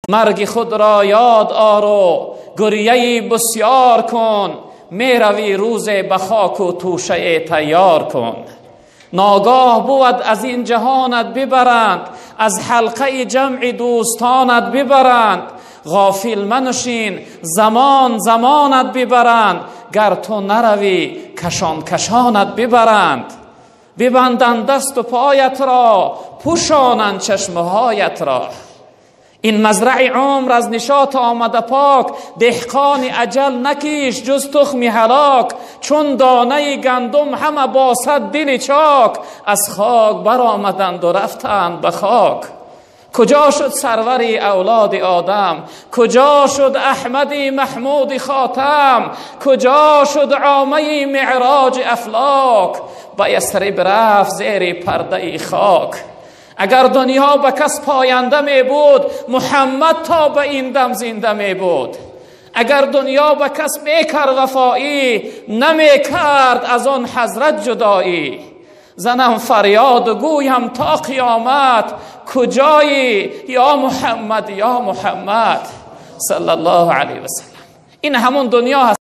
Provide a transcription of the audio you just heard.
Марги худро ёд ору, гиряи бисёр кун, мерави рӯзе ба хоку тӯшае тайёр кун. Ногоҳ бувад аз ин ҷаҳонат бибаранд, аз ҳалқаи ҷамъи дӯстонат бибаранд. Ғофил маншин, замон замонат бибаранд, гар ту нарави кашон кашонат бибаранд. Бибанданд дасту поят ро, пӯшонанд чашмҳоят ро. Ин мазраи умр аз нишот омада пок, деҳқони аҷал накиш ҷуз тухми ҳалок. Чун донаи гандум ҳама бо сад дили чок, аз хок баромаданд ва рафтанд ба хок. Куҷо шуд сарвари авлоди одам? Куҷо шуд Аҳмади Маҳмуди Хотам? Куҷо шуд омаи меъроҷи афлок? Ба Ясриб рафт зери пардаи хок. Агар дунё ба кас поянда мебуд, Муҳаммад то ба ин дам зинда мебуд. Агар дунё ба кас мекард вафоӣ, намекард аз он ҳазрат ҷудоӣ. Занам фарёд гӯям то қиёмат, куҷоӣ ё Муҳаммад, ё Муҳаммад, саллаллоҳу алайҳи васаллам. Ин ҳамон дунё ҳаст.